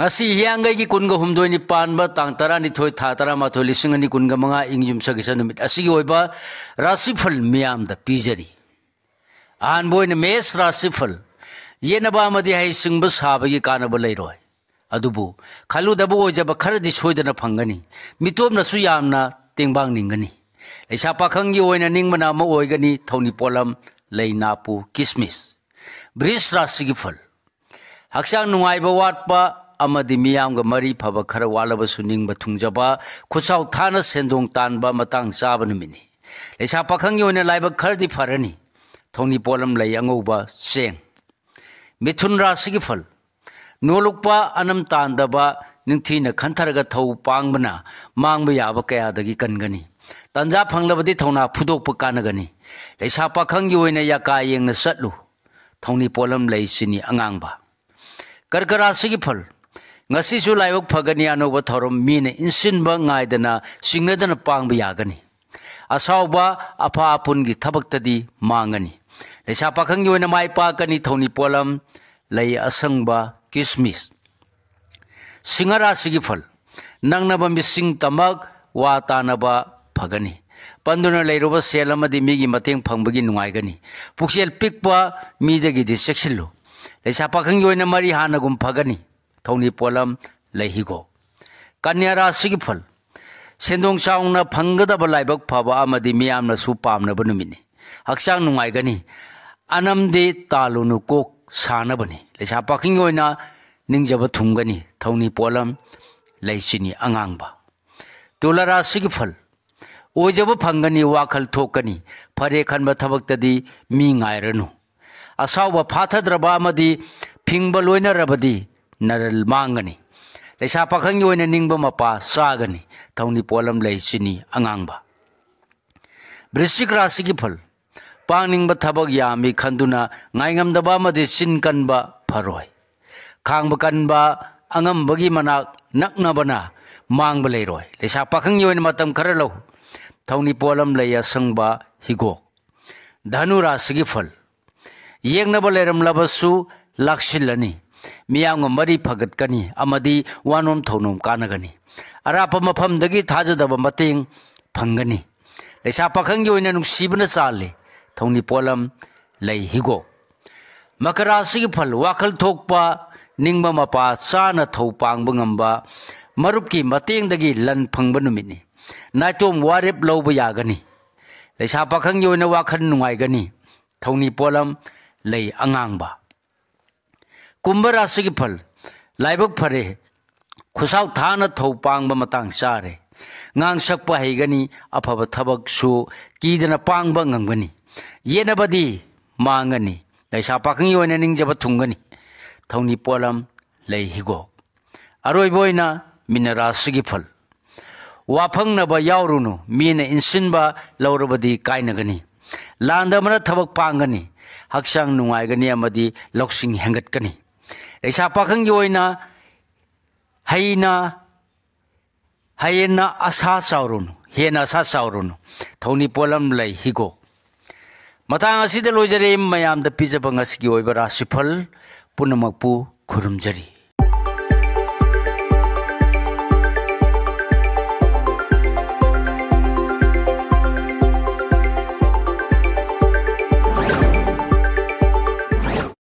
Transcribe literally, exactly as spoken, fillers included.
ꯉꯁꯤ ꯍꯤꯌꯥꯡꯒꯩꯒꯤ ꯀꯨꯟꯒ ꯍꯨꯝꯗꯣꯏꯅꯤ ꯄꯥꯟꯕ ꯇꯥꯡ ꯇꯔꯥꯅꯤꯊꯣꯏ, ꯊꯥ ꯇꯔꯥꯃꯥꯊꯣꯏ, ꯂꯤꯁꯤꯡ ꯑꯅꯤ ꯀꯨꯟꯒ ꯃꯉꯥ, ꯏꯪ ꯌꯨꯝꯁꯀꯩꯁ ꯅꯨꯃꯤꯠ ꯑꯁꯤꯒꯤ ꯑꯣꯏꯕ ꯔꯥꯁꯤꯐꯜ ꯃꯤꯌꯥꯝꯗ ꯄꯤꯖꯔꯤ꯫ ꯑꯍꯥꯟꯕ ꯑꯣꯏꯅ ꯃꯦꯁ ꯔꯥꯁꯤꯐꯜ꯫ ꯌꯦꯠꯅꯕ ꯑꯃꯗꯤ ꯍꯩꯁꯤꯡꯕ ꯁꯥꯕꯒꯤ ꯀꯥꯟꯅꯕ ꯂꯩꯔꯣꯏ꯫ ꯑꯗꯨꯕꯨ ꯈꯜꯂꯨꯗꯕ ꯑꯣꯏꯖꯕ ꯈꯔꯗꯤ ꯁꯣꯏꯗꯅ ꯐꯪꯒꯅꯤ꯫ ꯃꯤꯇꯣꯞꯅꯁꯨ ꯌꯥꯝꯅ ꯇꯦꯡꯕꯥꯡ ꯅꯤꯡꯒꯅꯤ꯫ ꯂꯩꯁꯥ ꯄꯥꯈꯪꯒꯤ ꯑꯣꯏꯅ ꯅꯤꯡꯕꯅ ꯑꯃ ꯑꯣꯏꯒꯅꯤ꯫ ꯊꯧꯅꯤ ꯄꯣꯠꯂꯝ ꯂꯩ, ꯅꯥꯄꯨ, ꯀꯤꯁꯃꯤꯁ꯫ ꯕ꯭ꯔꯤꯖ ꯔꯥꯁꯤꯒꯤ ꯐꯜ꯫ ꯍꯛꯆꯥꯡ ꯅꯨꯡꯉꯥꯏꯕ ꯋꯥꯠꯄ ꯑꯃꯗꯤ ꯃꯤꯌꯥꯝꯒ ꯃꯔꯤ ꯐꯕ ꯈꯔ ꯋꯥꯠꯂꯕꯁꯨ ꯅꯤꯡꯕ ꯊꯨꯡꯖꯕ, ꯈꯨꯠꯁꯥꯎ ꯊꯥꯅ ꯁꯦꯟꯗꯣꯡ ꯇꯥꯟꯕ ꯃꯇꯥꯡ ꯆꯥꯕ ꯅꯨꯃꯤꯠꯅꯤ꯫ ꯂꯩꯁꯥ ꯄꯥꯈꯪꯒꯤ ꯑꯣꯏꯅ ꯂꯥꯏꯕꯛ ꯈꯔꯗꯤ ꯐꯔꯅꯤ꯫ ꯊꯧꯅꯤ ꯄꯣꯠꯂꯝ ꯂꯩ, ꯑꯉꯧꯕ, ꯆꯦꯡ꯫ ꯃꯤꯊꯨꯟ ꯔꯥꯁꯤꯒꯤ ꯐꯜ꯫ ꯅꯣꯂꯨꯛꯄ, ꯑꯅꯝ ꯇꯥꯟꯗꯕ, ꯅꯤꯡꯊꯤꯅ ꯈꯟꯊꯔꯒ ꯊꯧ ꯄꯥꯡꯕꯅ ꯃꯥꯡꯕ ꯌꯥꯕ ꯀꯌꯥꯗꯒꯤ ꯀꯟꯒꯅꯤ꯫ ꯇꯥꯟꯖꯥ ꯐꯪꯂꯕꯗꯤ ꯊꯧꯅꯥ ꯐꯨꯗꯣꯛꯄ ꯀꯥꯟꯅꯒꯅꯤ꯫ ꯂꯩꯁꯥ ꯄꯥꯈꯪꯒꯤ ꯑꯣꯏꯅ ꯌꯥꯀꯥ ꯌꯦꯡꯅ ꯆꯠꯂꯨ꯫ ꯊꯧꯅꯤ ꯄꯣꯠꯂꯝ ꯂꯩ, ꯆꯤꯅꯤ ꯑꯉꯥꯡꯕ꯫ ꯀꯔꯀ ꯔꯥꯁꯤꯒꯤ ꯐꯜ꯫ ꯉꯁꯤꯁꯨ ꯂꯥꯏꯕꯛ ꯐꯒꯅꯤ꯫ ꯑꯅꯧꯕ ꯊꯧꯔꯝ ꯃꯤꯅ ꯏꯟꯁꯤꯟꯕ ꯉꯥꯏꯗꯅ ꯆꯤꯡꯅꯗꯅ ꯄꯥꯡꯕ ꯌꯥꯒꯅꯤ꯫ ꯑꯁꯥꯎꯕ, ꯑꯐ ꯑꯄꯨꯟꯒꯤ ꯊꯕꯛꯇꯗꯤ ꯃꯥꯡꯒꯅꯤ꯫ ꯂꯩꯁꯥ ꯄꯥꯈꯪꯒꯤ ꯑꯣꯏꯅ ꯃꯥꯏ ꯄꯥꯛꯀꯅꯤ꯫ ꯊꯧꯅꯤ ꯄꯣꯠꯂꯝ ꯂꯩ, ꯑꯁꯪꯕ, ꯀꯤꯁꯃꯤꯁ꯫ ꯁꯤꯡꯍ ꯔꯥꯁꯤꯒꯤ ꯐꯜ꯫ ꯅꯪꯅꯕ ꯃꯤꯁꯤꯡ ꯇꯃꯛ ꯋꯥ ꯇꯥꯅꯕ ꯐꯒꯅꯤ꯫ ꯄꯟꯗꯨꯅ ꯂꯩꯔꯨꯕ ꯁꯦꯜ ꯑꯃꯗꯤ ꯃꯤꯒꯤ ꯃꯇꯦꯡ ꯐꯪꯕꯒꯤ ꯅꯨꯡꯉꯥꯏꯒꯅꯤ꯫ ꯄꯨꯛꯆꯦꯜ ꯄꯤꯛꯄ ꯃꯤꯗꯒꯤꯗꯤ ꯆꯦꯛꯁꯤꯜꯂꯨ꯫ ꯂꯩꯁꯥ ꯄꯥꯈꯪꯒꯤ ꯑꯣꯏꯅ ꯃꯔꯤ ꯍꯥꯟꯅꯒꯨꯝ ꯐꯒꯅꯤ꯫ ꯊꯧꯅꯤ ꯄꯣꯠꯂꯝ ꯂꯩ, ꯍꯤꯒꯣꯛ꯫ ꯀꯟꯌꯥ ꯔꯥꯁꯤꯒꯤ ꯐꯜ꯫ ꯁꯦꯟꯗꯣꯡ ꯆꯥꯎꯅ ꯐꯪꯒꯗꯕ ꯂꯥꯏꯕꯛ ꯐꯕ ꯑꯃꯗꯤ ꯃꯤꯌꯥꯝꯅꯁꯨ ꯄꯥꯝꯅꯕ ꯅꯨꯃꯤꯠꯅꯤ꯫ ꯍꯛꯆꯥꯡ ꯅꯨꯡꯉꯥꯏꯒꯅꯤ꯫ ꯑꯅꯝꯗꯤ ꯇꯥꯜꯂꯨꯅꯨ, ꯀꯣꯛ ꯁꯥꯅꯕꯅꯤ꯫ ꯂꯩꯁꯥ ꯄꯥꯈꯪꯒꯤ ꯑꯣꯏꯅ ꯅꯤꯡꯖꯕ ꯊꯨꯡꯒꯅꯤ꯫ ꯊꯧꯅꯤ ꯄꯣꯠꯂꯝ ꯂꯩ, ꯆꯤꯅꯤ ꯑꯉꯥꯡꯕ꯫ ꯇꯨꯂꯥ ꯔꯥꯁꯤꯒꯤ ꯐꯜ꯫ ꯑꯣꯏꯖꯕ ꯐꯪꯒꯅꯤ, ꯋꯥꯈꯜ ꯊꯣꯛꯀꯅꯤ꯫ ꯐꯔꯦ ꯈꯟꯕ ꯊꯕꯛꯇꯗꯤ ꯃꯤ ꯉꯥꯏꯔꯅꯨ꯫ ꯑꯁꯥꯎꯕ ꯐꯥꯊꯗ꯭ꯔꯕ ꯑꯃꯗꯤ ꯐꯤꯡꯕ ꯂꯣꯏꯅꯔꯕꯗꯤ ꯅꯔꯜ ꯃꯥꯡꯒꯅꯤ꯫ ꯂꯩꯁꯥ ꯄꯥꯈꯪꯒꯤ ꯑꯣꯏꯅ ꯅꯤꯡꯕ ꯃꯄꯥ ꯆꯥꯒꯅꯤ꯫ ꯊꯧꯅꯤ ꯄꯣꯠꯂꯝ ꯂꯩ, ꯆꯤꯅꯤ ꯑꯉꯥꯡꯕ꯫ ꯕ꯭ꯔꯤꯁꯆꯤꯛ ꯔꯥꯁꯤꯒꯤ ꯐꯜ꯫ ꯄꯥꯡꯅꯤꯡꯕ ꯊꯕꯛ ꯌꯥꯝꯃꯤ ꯈꯟꯗꯨꯅ ꯉꯥꯏꯉꯝꯗꯕ ꯑꯃꯗꯤ ꯆꯤꯟ ꯀꯟꯕ ꯐꯔꯣꯏ꯫ ꯈꯥꯡꯕ ꯀꯟꯕ, ꯑꯉꯝꯕꯒꯤ ꯃꯅꯥꯛ ꯅꯛꯅꯕꯅ ꯃꯥꯡꯕ ꯂꯩꯔꯣꯏ꯫ ꯂꯩꯁꯥ ꯄꯥꯈꯪꯒꯤ ꯑꯣꯏꯅ ꯃꯇꯝ ꯈꯔ ꯂꯧ꯫ ꯊꯧꯅꯤ ꯄꯣꯠꯂꯝ ꯂꯩ, ꯑꯁꯪꯕ, ꯍꯤꯒꯣꯛ꯫ ꯙꯅꯨ ꯔꯥꯁꯤꯒꯤ ꯐꯜ꯫ ꯌꯦꯡꯅꯕ ꯂꯩꯔꯝꯂꯕꯁꯨ ꯂꯥꯛꯁꯤꯜꯂꯅꯤ꯫ ꯃꯤꯌꯥꯝꯒ ꯃꯔꯤ ꯐꯒꯠꯀꯅꯤ ꯑꯃꯗꯤ ꯋꯥꯅꯣꯝ ꯊꯧꯅꯣꯝ ꯀꯥꯟꯅꯒꯅꯤ꯫ ꯑꯔꯥꯞꯄ ꯃꯐꯝꯗꯒꯤ ꯊꯥꯖꯗꯕ ꯃꯇꯦꯡ ꯐꯪꯒꯅꯤ꯫ ꯂꯩꯁꯥ ꯄꯥꯈꯪꯒꯤ ꯑꯣꯏꯅ ꯅꯨꯡꯁꯤꯕꯅ ꯆꯥꯜꯂꯤ꯫ ꯊꯧꯅꯤ ꯄꯣꯠꯂꯝ ꯂꯩ ꯍꯤꯒꯣꯛ꯫ ꯃꯀꯔꯥ ꯔꯥꯁꯤꯒꯤ ꯐꯜ: ꯋꯥꯈꯜ ꯊꯣꯛꯄ, ꯅꯤꯡꯕ ꯃꯄꯥ ꯆꯥꯅ ꯊꯧ ꯄꯥꯡꯕ ꯉꯝꯕ, ꯃꯔꯨꯞꯀꯤ ꯃꯇꯦꯡꯗꯒꯤ ꯂꯟ ꯐꯪꯕ ꯅꯨꯃꯤꯠꯅꯤ꯫ ꯅꯥꯏꯇꯣꯝ ꯋꯥꯔꯦꯞ ꯂꯧꯕ ꯌꯥꯒꯅꯤ꯫ ꯂꯩꯁꯥ ꯄꯥꯈꯪꯒꯤ ꯑꯣꯏꯅ ꯋꯥꯈꯜ ꯅꯨꯡꯉꯥꯏꯒꯅꯤ꯫ ꯊꯧꯅꯤ ꯄꯣꯠꯂꯝ ꯂꯩ ꯑꯉꯥꯡꯕ꯫ ꯀꯨꯝꯚ ꯔꯥꯁꯤꯒꯤ ꯐꯜ: ꯂꯥꯏꯕꯛ ꯐꯔꯦ, ꯈꯨꯠꯁꯥꯎ ꯊꯥꯅ ꯊꯧ ꯄꯥꯡꯕ ꯃꯇꯥꯡ ꯆꯥꯔꯦ꯫ ꯉꯥꯡ ꯁꯛꯄ ꯍꯩꯒꯅꯤ, ꯑꯐꯕ ꯊꯕꯛꯁꯨ ꯀꯤꯗꯅ ꯄꯥꯡꯕ ꯉꯝꯒꯅꯤ꯫ ꯌꯦꯠꯅꯕꯗꯤ ꯃꯥꯡꯒꯅꯤ꯫ ꯂꯩꯁꯥ ꯄꯥꯈꯪꯒꯤ ꯑꯣꯏꯅ ꯅꯤꯡꯖꯕ ꯊꯨꯡꯒꯅꯤ꯫ ꯊꯧꯅꯤ ꯄꯣꯠꯂꯝ ꯂꯩ ꯍꯤꯒꯣꯛ꯫ ꯑꯔꯣꯏꯕ ꯑꯣꯏꯅ ꯃꯤꯅ ꯔꯥꯁꯤꯒꯤ ꯐꯜ: ꯋꯥꯐꯪꯅꯕ ꯌꯥꯎꯔꯨꯅꯨ, ꯃꯤꯅ ꯏꯟꯁꯤꯟꯕ ꯂꯧꯔꯕꯗꯤ ꯀꯥꯏꯅꯒꯅꯤ꯫ ꯂꯥꯟꯗꯕꯅ ꯊꯕꯛ ꯄꯥꯡꯒꯅꯤ, ꯍꯛꯆꯥꯡ ꯅꯨꯡꯉꯥꯏꯒꯅꯤ ꯑꯃꯗꯤ ꯂꯧꯁꯤꯡ ꯍꯦꯟꯒꯠꯀꯅꯤ꯫ ꯂꯩꯁꯥ ꯄꯥꯈꯪꯒꯤ ꯑꯣꯏꯅ ꯍꯩꯅ ꯍꯌꯦꯟꯅ ꯑꯁꯥ ꯆꯥꯎꯔꯨꯅꯨ, ꯍꯦꯟꯅ ꯑꯁꯥ ꯆꯥꯎꯔꯨꯅꯨ꯫ ꯊꯧꯅꯤ ꯄꯣꯠꯂꯝ ꯂꯩ ꯍꯤꯒꯣꯛ꯫ ꯃꯇꯥꯡ ꯑꯁꯤꯗ ꯂꯣꯏꯖꯔꯦ꯫ ꯃꯌꯥꯝꯗ ꯄꯤꯖꯕ ꯉꯁꯤꯒꯤ ꯑꯣꯏꯕ ꯔꯥꯁꯤꯐꯜ ꯄꯨꯝꯅꯃꯛꯄꯨ ꯈꯨꯔꯨꯝꯖꯔꯤ꯫